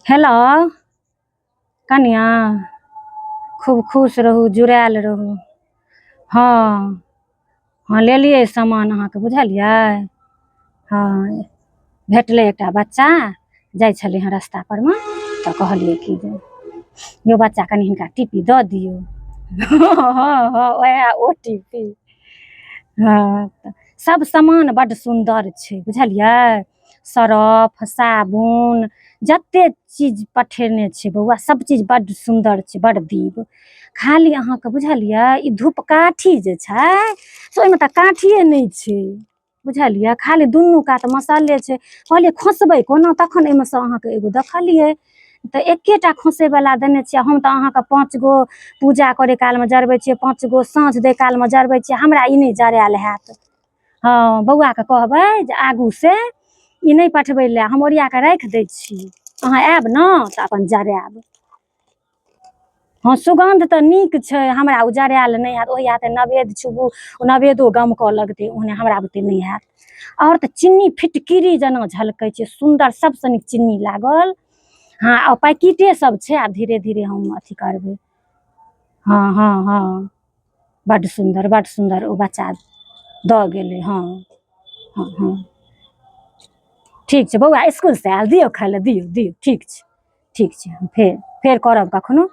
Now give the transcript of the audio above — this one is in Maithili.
हेलो कनिआँ, खूब खुश रहू, जुड़ायल रहू। हँ हँ, लेलियै सामान अहाँके, बुझलियै? हँ, भेटलै एकटा बच्चा, जाइ छलै हँ रस्ता परमे, तऽ कहलियै कि जे यौ बच्चा, कनि हिनका टीपी दऽ दियौ। हँ हँ, उएह ओ टीपी। हँ, तऽ सब सामान बड्ड सुन्दर छै, बुझलियै? सरफ, साबुन, जते चीज पठेने छै बौआ, सब चीज बड्ड सुन्दर छै, बड्ड दीप। खाली अहाँके, बुझलियै, ई धूपकाठी जे छै से ओहिमे तऽ काठिए नहि छै, बुझलियै? खाली दुनू कात मसल्ले छै। कहलियै खोसबै कोना? तखन एहिमे सँ अहाँके एगो देखलियै तऽ एकेटा खोसैवला देने छियै। हम तऽ अहाँके 5 गो पूजा करै कालमे जरबै छियै, 5 गो साँझ दै कालमे जरबै छियै। हमरा ई नहि जरायल हैत। हँ, बौआके कहबै जे आगू से ई नहि पठबै लए। हम ओरिया कऽ राखि दै छी, अहाँ आयब ने तऽ अपन जरायब। हँ, सुगन्ध तऽ नीक छै। हमरा ओ जरायल नहि हैत। ओहि हाथे नवेद छुबू, ओ नवेदो गमकऽ लगतै, ओहने हमरा बुते नहि हैत। आओर तऽ चिन्नी फिटकिरी जेना झलकै छै, सुन्दर, सबसँ नीक चिन्नी लागल। हँ, आ पैकिटे सब छै। आब धीरे धीरे हम अथी करबै। हँ हँ हँ, बड्ड सुन्दर, बड्ड सुन्दर ओ बच्चा दऽ गेलै। हँ हँ हँ, ठीक छै। बौआ इसकुलसँ आयल, दियौ खाय लए, दियौ दियौ। ठीक छै, ठीक छै। हम फेर करब कखनो।